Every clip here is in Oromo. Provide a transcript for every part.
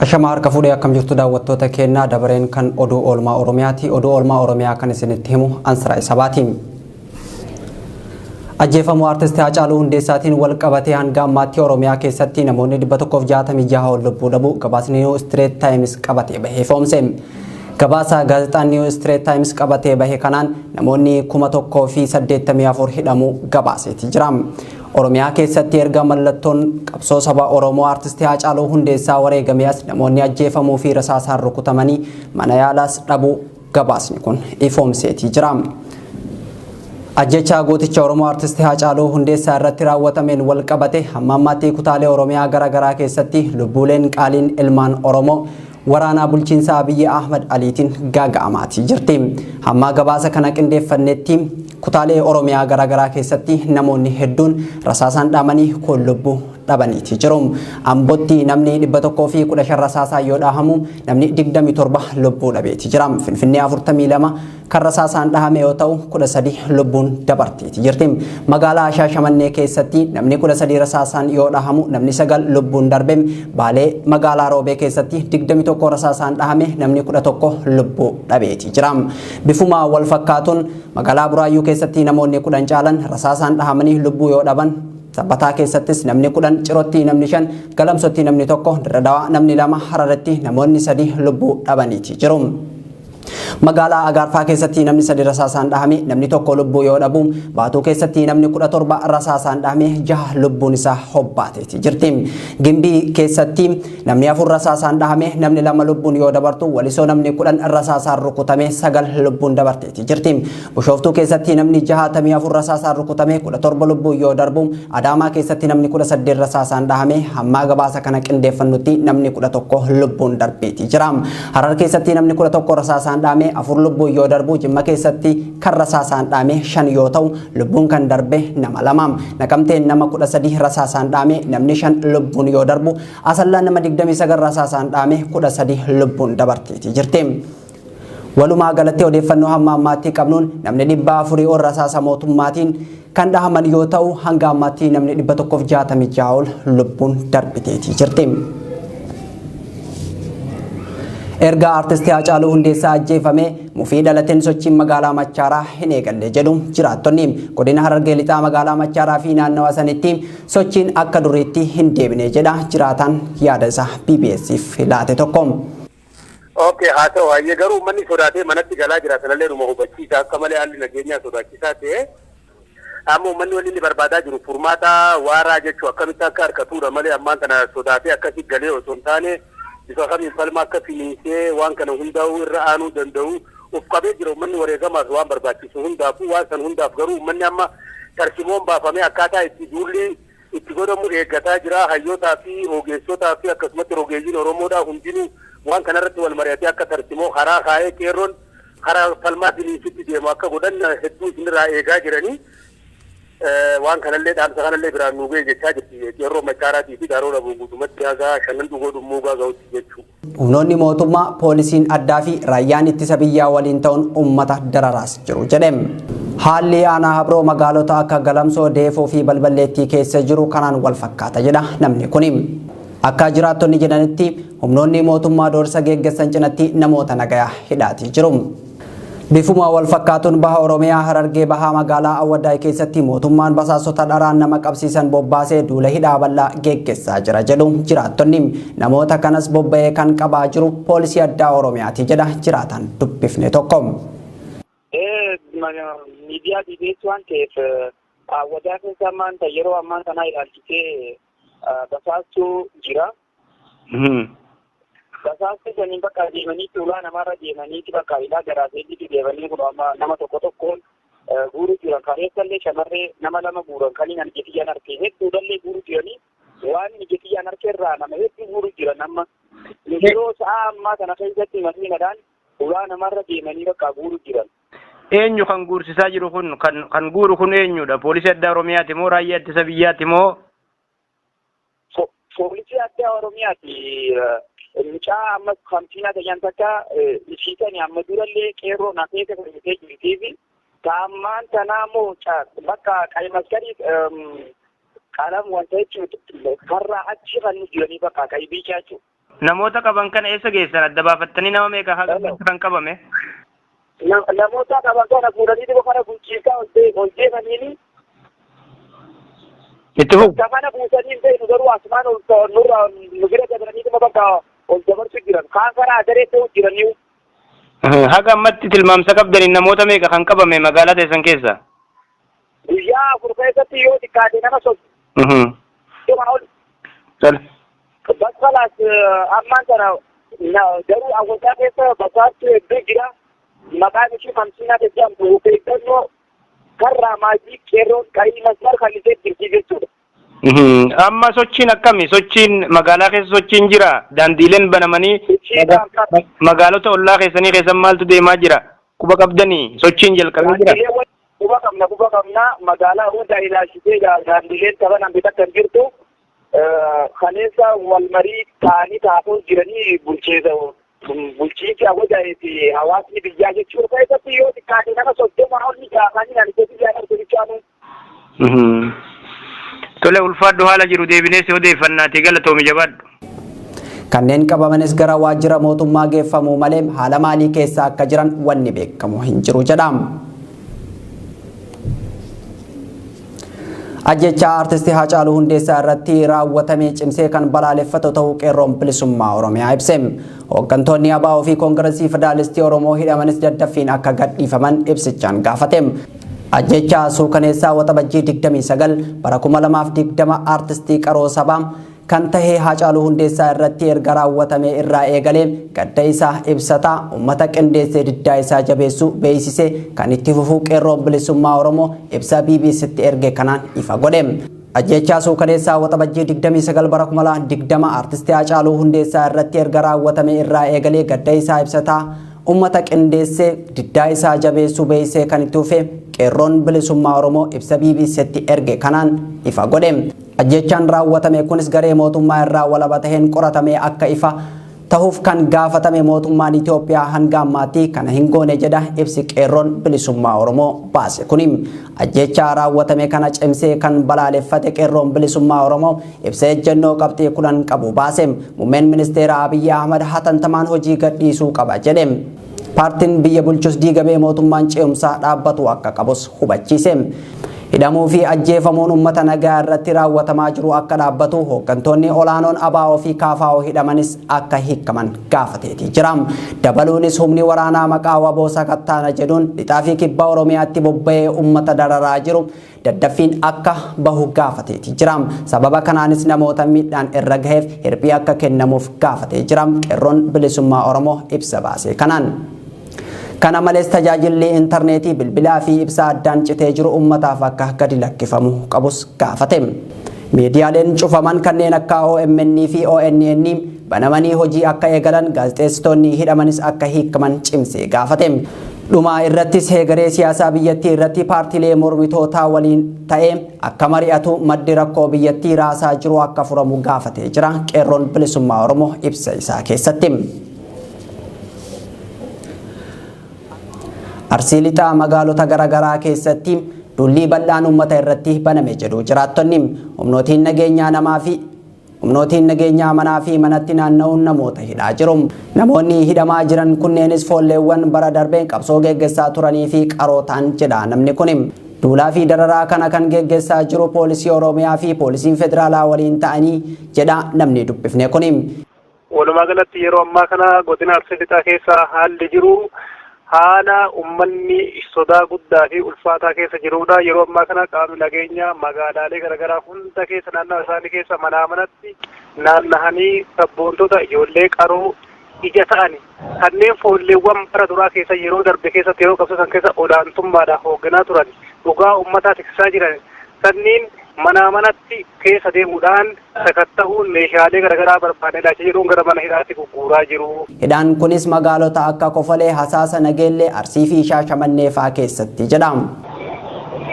Ashama harka fuudhee, akkam jirtu daawwattoota keenyaa? Dabareen kan oduu oolmaa Oromiyaati. Oduu oolmaa Oromiyaa kan isinitti himu Ansiraa Sabaati. Ajjeefamuu Aartisti Haacaaluu Hundeessaatiin wal qabatee hanga ammaatti Oromiyaa keessatti namoonni 166 ol lubbuu dhabu gabaasni New Straits Times qabatee bahee foomse. Gabaasa gaazexaan New Straits Times qabatee bahe kanaan namoonni 1084 hidhamuu gabaaseeti jira. Oromiyaa keessatti erga mallattoon qabsoo saba Oromoo Aartisti Haacaaluu Hundeessaa wareegamee as namoonni ajjeefamuu fi rasaasaan rukutamanii mana yaalaas dhabuu gabaasni kun ifoomseetii jira. Ajjechaa gooticha Oromoo Aartisti Haacaaluu Hundeessaa irratti raawwatameen wal qabate hamma ammaatti kutaalee Oromiyaa garaa garaa keessatti lubbuuleen qaaliin ilmaan Oromoo waraanaa bulchiinsa Abiyyi Ahmad Aliitiin gaaga'amaatii jirti. Hamma gabaasa kana qindeeffannetti kutaalee Oromiyaa garaa garaa keessatti namoonni hedduun rasaasaan dhaamanii kun lubbuu dhabaniiti jiru. Ambootti namni 115 rasaasaan yoo dhahamu, namni 27 lubbuu dhabeeti jira. Finfinnee 42 kan rasaasaan dhahame yoo ta'u, 13 lubbuun dabarteeti jirti. Magaalaa Shaashamannee keessatti namni 13 rasaasaan yoo dhahamu, namni 9 lubbuun darbe. Baalee magaalaa Roobee keessatti 21 rasaasaan dhahame, namni 11 lubbuu dhabeeti jira. Bifuma wal fakkaatuun magaalaa Buraayyuu keessatti namoonni 10 caalan rasaasaan dhahamanii lubbuu yoo dhaban, Sabbataa keessattis namni 10, Cirootti namni 5, Galamsootti namni 1, Dirredawaa namni 2, Hararatti namoonni 3 lubbuu dhabaniiti jiru. Magaalaa Agaarfaa keessatti namni 3 rasaasaan dhahame, namni 1 lubbuu yoo dhabu, Baatuu keessatti namni 17 rasaasaan dhahame, 6 lubbuun isaa hobbaateeti jirti. Gimbii keessatti namni 4 rasaasaan dhahame, namni 2 lubbuun yoo dabartu, Walisoo namni 10 rasaasaan rukutame, 9 lubbuun dabarteeti jirti. Bishooftuu keessatti namni 64 rasaasaan rukutame, 17 lubbuun yoo darbu, Adaamaa keessatti namni 18 rasaasaan dhahame, hamma gabaasa kana qindeeffannutti namni 11 lubbuun darbeeti jira. Harar keessatti namni 11 rasaasaan dhahame, 4 lubbuun yoo darbu, Jimma keessatti kan rasaasaan dhahame 5 yoo ta'u, lubbuun kan darbe nama 2. Naqamteen nama 13 rasaasaan dhahame, namni 5 lubbuun yoo darbu, Asallaan nama 29 rasaasaan dhahame, 13 lubbuun dabarteeti jirti. Walumaa galatti odeeffannoo hamma ammaatti qabnuun namni 400 ol rasaasa mootummaatiin kan dhahaman yoo ta'u, hanga ammaatti namni 166 ol lubbuun darbiteetii jirti. Erga Aartisti Haacaaluu Hundeessaa ajjeefame mufii dhalateen sochiin magaalaa Machaaraa hin eegalle jedhu jiraattonni. Godina Harargee Lixaa magaalaa Machaaraa fi naannawa sanitti sochiin akka duriitti hin deebine jedha jiraataan yaada isaa BBS'f laate tokko. Okay, haa ta'u, hayyee. Garuu uummanni sodaatee manatti galaa jira. Sanallee numa hubachiisa. Akka malee haalli nageenyaa sodaachisaa ta'e, amma uummanni wanni inni barbaadaa jiru furmaata waaraa jechuu akkamitti akka harkatuudha malee, ammaan kana sodaatee akkasi galee osoo hin taane, bifa kamiin falma akka finiinsee waan kana hundaa'uu irra aanuu danda'u uf qabee jira uummanni wareegamaaf waan barbaachisu hundaafuu. Waan san hundaaf garuu uummanni amma tarsimoon baafamee akkaataa itti duulli itti godhamu eeggataa jira. Hayyootaa fi ogeessotaa fi akkasumatti rogeeyyiin Oromoodhaa hundinuu waan kanarratti wal mari'atee akka tarsimoo karaa kaa'ee qeerroon karaa falmaa finiinsutti deemu akka godhan hedduu isinirraa eegaa jiranii. Waan kanallee dhaamsa kanallee biraan nuu ga'e jechaa jirti qeerroo Machaaraatii fi Daaroo Labuu guutumatti haga Shanan Dhugoo Dhummuugaa ga'utti jechuudha. Humnoonni mootummaa, poolisiin addaa fi raayyaan ittisa biyyaa waliin ta'uun uummata dararaas jiru jedhe. Haalli aanaa Habroo magaalota akka Galamsoo, Deefoo fi Balballeettii keessa jiru kanaan wal fakkaata jedha namni kuni. Akka jiraattonni jedhanitti, humnoonni mootummaa doorsa geggessan cinatti namoota nagayaa hidhaatii jiru. Bifuma wal fakkaatuun baha Oromiyaa Harargee Bahaa magaalaa Awwadaay keessatti mootummaan basaasota dharaan nama qabsiisan bobbaasee duula hidhaa bal'aa geggessaa jira jedhu jiraattonni. Namoota kanas bobba'ee kan qabaa jiru poolisii addaa Oromiyaati jedha jiraataan dubbifne tokko. Miidiyaa BBS waan ta'eef, Awwadaa keessa ammaan ta'e yeroo ammaan kanaa ilaalchisee basaastuu jira. Basaastuu saniin bakka deemanii ulaa namarra deemaniiti bakka ilaa garaaseetitti deemanii kun amma nama tokko tokkoon guuruu jiran. Kaleessallee shamarree nama 2 guuran kan hin ija kiyyaan arge. Hedduudhallee guuruu jiranii, waan ija kiyyaan arge irraa nama hedduu guuruu jiran amma. Yeroo sa'a ammaa kana keessatti makiinadhaan ulaa namarra deemanii bakka guuruu jiran. Eenyu kan guursisaa jiru kun, kan guuru kun eenyudha? Poolisii addaa Oromiyaati moo raayyaa ittisa biyyaati moo? Poolisii addaa Oromiyaati. Mucaa amma kamtiinaa tayyaan takka ishiitani amma durallee qeerroo na keessa fayyadee jirtiifi taammaan tanaa immoo bakka qayi maskarii qalam wanta jechuun karraa achi kan nu jiranii bakka qayi biicaa jechuudha. Namoota qaban kana eessa geessan adda baafattanii nama meeqa haga kan qabame? Namoota qaban kana fuudhanii dhibba kana bulchiinsaa ol deemaniini. Itti fufu. Kafana buusanii hin beeknu garuu asumaan ol nurra nu bira dabranii dhuma bakka ol dabarsu jiran. Kaan karaa adaree ta'u jiranii. Haga ammatti tilmaamsa qabdaniin namoota meeqa kan qabame magaalaa teessan keessa? Guyyaa 4 keessatti yoo xiqqaate nama 30 ol. Tole. Bas kalaas ammaan kana garuu awwaalchaa keessa basaatti hedduu jira. Maqaan ishii Hamsiinaa jedhamtu of eeggannoo karraa maajii qeerroon qarii masmar kan ishee jirti jechuudha. Amma sochiin akkami? Sochiin magaalaa keessa sochiin jira? Daandiileen banamanii magaalota ollaa keessanii keessan maaltu deemaa jira? Quba qabdanii sochiin jalqabee jira? Quba qabna quba qabna magaalaa hunda ilaalchisee daandiileen taban bitaa kan jirtu kaleessa wal marii ta'anii taa'uu jiranii bulchiinsi awwajaa'ee fi hawaasni biyyaa jechuudha. Keessatti yoo xiqqaate nama 30 ol ni gaafanii ani biyyaa dhabde jechaanu. Tole ulfaadhu haala jiru deebinee si odeeffannaati galatoomi jabaadhu. Kanneen qabamanis gara waajjira mootummaa geeffamuu malee haala maalii keessa akka jiran wanni beekamu hin jiru jedha. Ajjechaa artistii Haacaaluu Hundeessaa irratti raawwatame cimsee kan balaaleffatu ta'uu qeerroon bilisummaa Oromiyaa ibse. Hooggantoonni ABO fi Koongireesii Federaalistii Oromoo hidhamanis daddaffiin akka gadhiifaman ibsichaan gaafate. Ajjechaa suukaneessaa Waxabajjii 29 bara 2020 artistii qaroo sabaa kan tahee Haacaaluu Hundeessaa irratti erga raawwatame irraa eegalee gadda isaa ibsataa uummata qindeessee diddaa isaa jabeessuu beeksisee kan itti fufuu qeerroon bilisummaa Oromoo ibsa BBCtti erge kanaan ifa godhe. Ajjechaa suukaneessaa Waxabajjii 29 bara 2020 artistii Haacaaluu Hundeessaa irratti erga raawwatame irraa eegalee gadda isaa ibsataa uummata qindeessee diddaa isaa jabeessuu beeksisee kan itti fufe qeerroon bilisummaa Oromoo ibsa BBCtti erge kanaan ifa godhe. Ajjechaan raawwatame kunis garee mootummaa irraa walaba taheen qoratamee akka ifa tahuuf kan gaafatame mootummaan Itoophiyaa hanga ammaatti kana hin goone jedha ibsi qeerroon bilisummaa Oromoo baase kuni. Ajjechaa raawwatame kana cimsee kan balaaleffate qeerroon bilisummaa Oromoo ibsa ejjennoo qabxii 10 qabu baase. Muummeen ministeera Abiyyi Ahmad hatantamaan hojii gadhiisuu qaba jedhe. Paartiin biyya bulchus diigamee mootummaan ce'umsaa dhaabbatu akka qabus hubachiise. Hidhamuu fi ajjeefamuun uummata nagaa irratti raawwatamaa jiru akka dhaabbatu hooggantoonni olaanoon ABO fi KFO hidhamanis akka hiikaman gaafateetii jira. Dabaluunis humni waraanaa maqaa WBO sakattaana jedhuun lixaa fi kibba Oromiyaatti bobba'ee uummata dararaa jiru daddaffiin akka bahu gaafateetii jira. Sababa kanaanis namoota miidhaan irra gaheef hirphii akka kennamuuf gaafatee jira. Qeerroon bilisummaa Oromoo ibsa baase kanaan. Kana malees tajaajilli intarneetii bilbilaa fi ibsaa addaan citee jiru uummataaf akka gadi lakkifamu qabus gaafate. Miidiyaaleen cufaman kanneen akka OMN fi ONN banamanii hojii akka eegalan gaazexeessitoonni hidhamanis akka hiikaman cimsee gaafate. Dhuma irrattis heegaree siyaasaa biyyattii irratti paartiilee mormitootaa waliin ta'ee akka mari'atu maddi rakkoo biyyattii raasaa jiru akka furamu gaafatee jira. Qeerroon bilisummaa Oromoo ibsa isaa keessatti. Arsii lixaa magaalota garaagaraa keessatti dullii bal'aan uummata irratti baname jedhu jiraattonni humnootiin nageenyaa namaa fi humnootiin nageenyaa manaa fi manatti naanna'uun namoota hidhaa jiru. Namoonni hidhamaa jiran kunneenis foolleewwan bara darbeen qabsoo geggeessaa turanii fi qaroo ta'an jedha namni kun. Duulaa fi dararaa kana kan geggeessaa jiru poolisii Oromiyaa fi poolisiin federaalaa waliin ta'anii jedha namni dubbifne kun. Walumaa galatti yeroo ammaa kana godina Arsii lixaa keessa haalli jiru haala uummanni sodaa guddaa fi ulfaataa keessa jirudha. Yeroo ammaa kana qaamni nageenyaa magaalaalee garaagaraa hunda keessa naannawa isaanii keessa manaa manatti naannahanii sabboontota ijoollee qaroo ija ta'ani kanneen foolleewwan bara duraa keessa yeroo darbe keessatti yeroo qabsiisan keessa olaantummaadhaan hoogganaa turan dhugaa uummataa tiksaa jiran sanniin manaa manatti keessa deemuudhaan sakatta'uun meeshaalee garaagaraa barbaadne ilaalcha jedhuun gara mana hidhaatti gurguraa jiru. Hidhaan kunis magaalota akka Kofolee, Hasaasa, Nageellee, Arsii fi Shaashamannee fa'aa keessatti jedhama.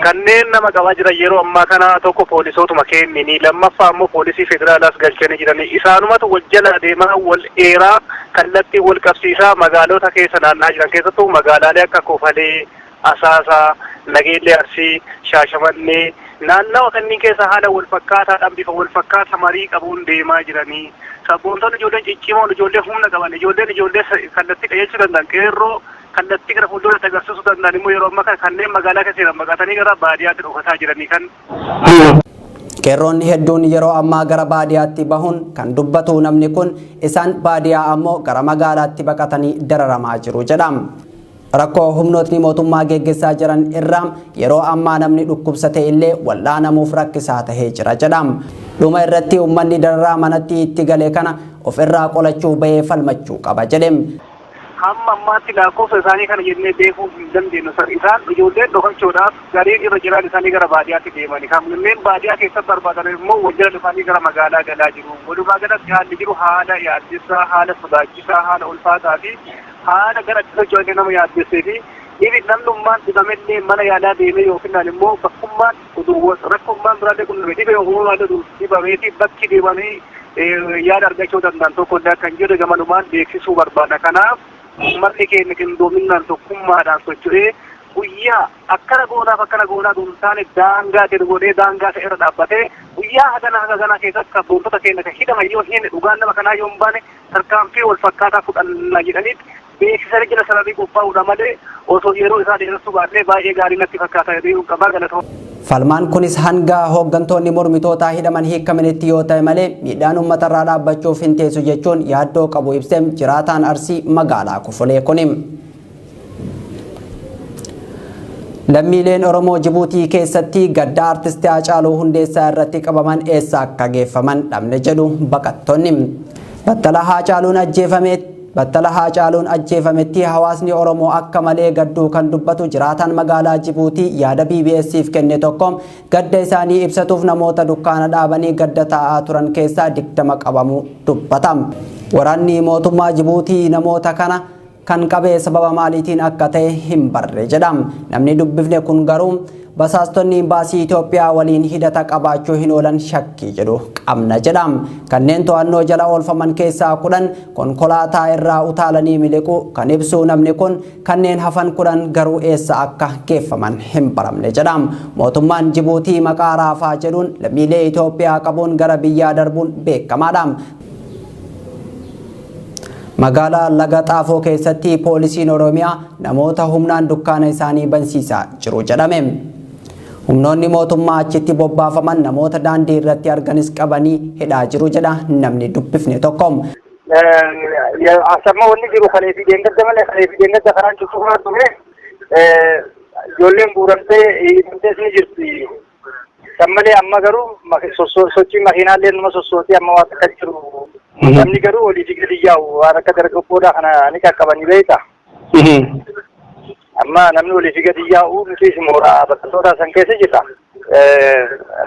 Kanneen nama qabaa jiran yeroo ammaa kana tokko poolisootuma kennini lammaffaa immoo poolisii federaalaas galchanii jiranii isaanumatu wal jala deemaa wal dheeraa kallattii wal qabsiisaa magaalota keessa naanna'aa jiran keessattuu magaalaalee akka Kofalee, Asaasaa, Nageellee, Arsii, Shaashamannee, Naannawa kanneen keessa haala wal fakkaataadhaan bifa wal fakkaataa marii qabuun deemaa jiranii. Sabboontonni ijoolleen ciccimoon, ijoollee humna qaban, ijoolleen ijoollee kallattii qajeelchuu danda'an, qeerroo kallattii gara fuulduratti agarsiisuu danda'an immoo yeroo ammaa kana kanneen magaalaa keessa jiran baqatanii gara baadiyyaatti dhokataa jiranii kan. Qeerroonni hedduun yeroo ammaa gara baadiyyaatti bahuun kan dubbatu namni kun, isaan baadiyyaa ammoo gara magaalaatti baqatanii dararamaa jiru jedha. Rakkoo humnootni mootummaa geggessaa jiran irraa yeroo ammaa namni dhukkubsate illee wal'aanamuuf rakkisaa tahee jira jedha. Dhuma irratti uummanni dararaa manatti itti gale kana of irraa qolachuu bahee falmachuu qaba jedhe. Hamma ammaatti lakkoofsa isaanii kana jennee beekuu hin dandeenyu. Isaan ijoolleen dhokachuudhaaf gariin irra jiraan isaanii gara baadiyyaatti deemani. Kanneen baadiyyaa keessatti barbaadan immoo wal jala dhufanii gara magaalaa galaa jiru. Walumaa galatti haalli jiru haala yaaddessaa, haala sodaachisaa, haala ulfaataa fi haala gara itti socho'anii nama yaaddessee fi dhibi namnummaan dhibamellee mana yaalaa deemee yookiin immoo bakkummaan rakkummaan biraallee qunname dhibee uumamaan dhibameeti bakki deemanii yaada argachuu danda'an tokko illee akka hin jirre gamanumaan beeksisuu barbaada. Kanaaf uummanni keenya qindoominaan tokkummaadhaan socho'ee guyyaa akkana goonaaf akkana goonaa osoo hin taane daangaa gadi godhee daangaa ta'e irra dhaabbatee guyyaa hagana haga ganaa keessatti sabboontota keenya kan hidhaman yoo hin dhugaan nama kanaa yoo hin baane tarkaanfii wal fakkaataa fudhanna jedhaniit beeksisanii jala sababii qophaa'uudha malee osoo yeroo isaa dheeressuu baannee baay'ee gaarii natti fakkaata jedhee qabaa galatoo. Falmaan kunis hanga hooggantoonni mormitootaa hidhaman hiikamanitti yoo ta'e malee miidhaan uummatarraa dhaabbachuuf hin teessu jechuun yaaddoo qabu ibsee jiraataan Arsii magaalaa Kofolee kuni. Lammiileen Oromoo Jibuutii keessatti gadda artistii Haacaaluu Hundeessaa irratti qabaman eessa akka geeffaman dhabne jedhu baqattoonni. Battala Haacaaluun ajjeefametti hawaasni Oromoo akka malee gadduu kan dubbatu jiraataan magaalaa Jibuutii yaada BBS'if kenne tokko, gadda isaanii ibsatuuf namoota dukkaana dhaabanii gadda taa'aa turan keessaa 20 qabamuu dubbata. Waraanni mootummaa Jibuutii namoota kana kan qabee sababa maaliitiin akka ta'e hin barre jedha. Namni dubbifne kun garuu basaastonni imbaasii Itoophiyaa waliin hidhata qabaachuu hin oolan shakkii jedhu qabna jedha. Kanneen to'annoo jala oolfaman keessaa 10 konkolaataa irraa utaalanii miliqu kan ibsu namni kun, kanneen hafan 10 garuu eessa akka geeffaman hin baramne jedha. Mootummaan Jibuutii maqaa raafaa jedhuun lammiilee Itoophiyaa qabuun gara biyyaa darbuun beekamaadha. Magaalaa Laga Xaafoo keessatti poolisiin Oromiyaa namoota humnaan dukkaana isaanii bansiisaa jiru jedhame. Humnoonni mootummaa achitti bobbaafaman namoota daandii irratti arganis qabanii hidhaa jiru jedha namni dubbifne tokko. Asamma wanni jiru kalee fi deengagga malee kalee fi deengagga karaan cuccufaa ture, ijoolleen guuramtee hidhamtees ni jirti. Kan malee amma garuu sochiin makiinaallee numa sossootii, amma waan akka jiru. Namni garuu olii fi gadi yaa'u waan akka dargaggoodhaa kana ni qaqqabanii beekta. Amma namni olii fi gadi yaa'u, nutis mooraa baqattoota san keessa jirra.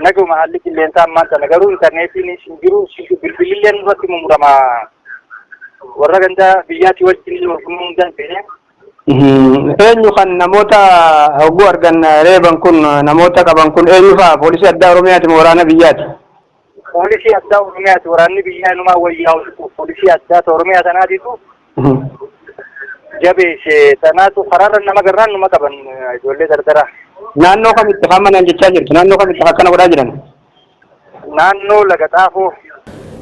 Naguma haalli qilleensaa ammaan sana garuu intarneetiin hin jiru, bilbilillee nurratti murmurama. Warra gandaa biyyaatti wajjin wal qunnamuu hin dandeenye. Eenyu kan namoota hogguu argan reeban kun, namoota qaban kun eenyu fa'a? Poolisii addaa Oromiyaati moo waraana biyyaati? Poolisii addaa Oromiyaati. Waraanni biyyaa inumaa wayyaa'u poolisii addaa Oromiyaa tanaatitu jabeesse, tanaatu karaarra nama garraan numa qaban ijoollee dardaraa. Naannoo kamitti kan manaan jechaa jirtu? Naannoo kamitti akkana godhaa jiran? Naannoo Laga Xaafoo.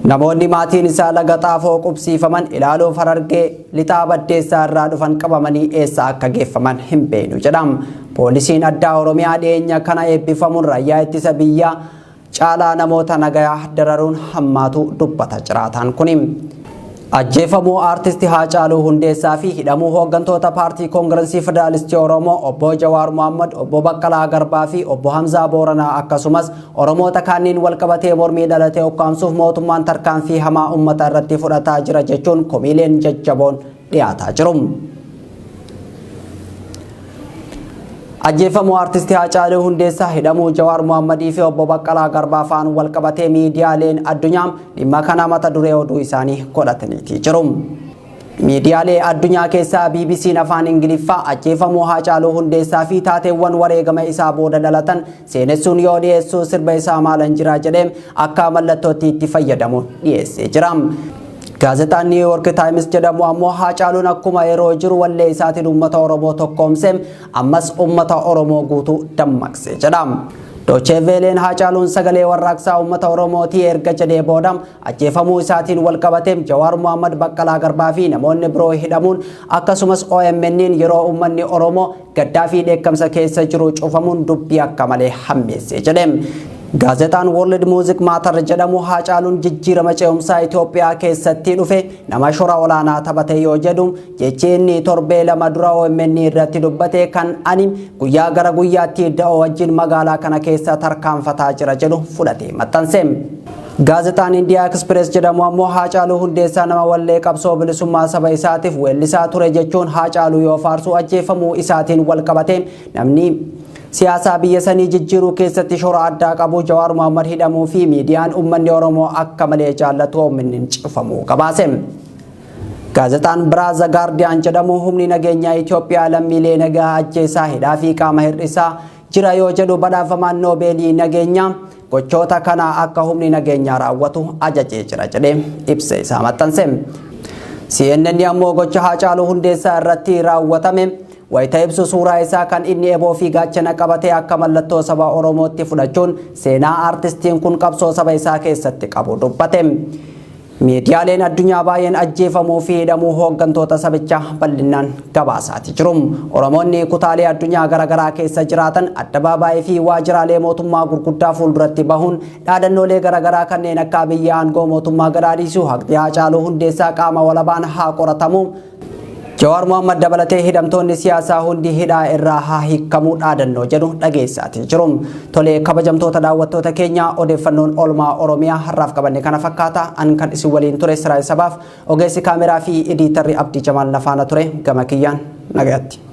Namoonni maatiin isaa Laga Xaafoo qubsiifaman ilaaluuf Harargee Lixaa Baddeessaa irraa dhufan qabamanii eessa akka geeffaman hin beeknu jedha. Poolisiin addaa Oromiyaa dhiyeenya kana eebbifamuun raayyaa ittisa biyyaa caalaa namoota nagayaa dararuun hammaatu dubbata jiraataan kuni. Ajjeefamuu aartisti Haacaaluu Hundeessaa fi hidhamuu hooggantoota paartii Koongirensii Federaalistii Oromoo obbo Jawaar Mohammad, obbo Baqqalaa Garbaa fi obbo Hamzaa Booranaa akkasumas Oromoota kaaniin walqabatee mormii dhalate ukkaamsuuf mootummaan tarkaanfii hamaa uummata irratti fudhataa jira jechuun komiileen jajjaboon dhiyaataa jiru. Ajjeefamuu aartisti Haacaaluu Hundeessaa, hidhamuu Jawaar Mohammadii fi obbo Baqqalaa Garbaa fa'aan walqabatee miidiyaaleen addunyaa dhimma kana mata duree oduu isaanii godhataniitii jiru. Miidiyaalee addunyaa keessaa BBC'n afaan Ingiliffaa ajjeefamuu Haacaaluu Hundeessaa fi taateewwan wareegama isaa booda dhalatan seenessuun yoo dhiyeessu, sirba isaa "Maalan Jira" jedhee akka mallattootti itti fayyadamuun dhiyeessee jira. Gaazexaan New York Times jedhamu ammoo Haacaaluun akkuma yeroo jiru wallee isaatiin uummata Oromoo tokkoomse, ammas uummata Oromoo guutuu dammaqse jedha. Doochee Veeleen Haacaaluun sagalee warraaqsaa uummata Oromootii erga jedhee booda ajjeefamuu isaatiin wal qabate Jawaar Mohammad, Baqqalaa Garbaa fi namoonni biroo hidhamuun, akkasumas OMN'n yeroo uummanni Oromoo gaddaa fi dheekkamsa keessa jiru cufamuun dubbii akka malee hammeesse jedhe. Gaazexaan World Music Matter jedhamu Haacaaluun jijjiirama ce'umsaa Itoophiyaa keessatti dhufe nama shora olaanaa taphate yoo jedhu, jechi inni torbee 2 dura OMN irratti dubbate kan "Ani guyyaa gara guyyaatti da'oo wajjin magaalaa kana keessa tarkaanfataa jira" jedhu fudhate maxxanse. Gaazexaan Indiyaa Express jedhamu ammoo Haacaaluu Hundeessaa nama wallee qabsoo bilisummaa saba isaatiif weellisaa ture jechuun Haacaaluu yoo faarsu, ajjeefamuu isaatiin wal qabate namni siyaasaa biyya sanii jijjiiruu keessatti shora addaa qabu Jawaar Mohammad hidhamuu fi miidiyaan uummanni Oromoo akka malee jaallatu OMN cufamuu gabaase. Gaazexaan biraa The Guardian jedhamu humni nageenyaa Itoophiyaa lammiilee nagaa ajjeesaa, hidhaa fi qaama hir'isaa jira yoo jedhu, badhaafamaan Noobeelii nageenyaa gochoota kana akka humni nageenyaa raawwatu ajajee jira jedhee ibsa isaa maxxanse. CNN ammoo gocha Haacaaluu Hundeessaa irratti raawwatame wayita ibsu, suuraa isaa kan inni eboo fi gaachana qabatee akka mallattoo saba Oromootti fudhachuun seenaa aartistiin kun qabsoo saba isaa keessatti qabu dubbate. Miidiyaaleen addunyaa baay'een ajjeefamuu fi hidhamuu hooggantoota sabichaa bal'inaan gabaasaati jiru. Oromoonni kutaalee addunyaa garaagaraa keessa jiraatan addabaabaayii fi waajjiraalee mootummaa gurguddaa fuulduratti bahuun dhaadannoolee garaagaraa kanneen akka biyya aangoo mootummaa gadaa dhiisuu, haqni Haacaaluu Hundeessaa qaama walabaan haa qoratamu, Jawaar Mohammad dabalatee hidhamtoonni siyaasaa hundi hidhaa irraa haa hiikamuu dhaadannoo jedhu dhageessaatii jiru. Tolee, kabajamtoota daawwattoota keenya, odeeffannoon oolmaa Oromiyaa har'aaf qabanne kana fakkaata. An kan isin waliin ture Siraay Sabaaf, ogeessi kaameraa fi ediitarri Abdii Jamaal Nafaana ture, gama kiyyaan nagayatti.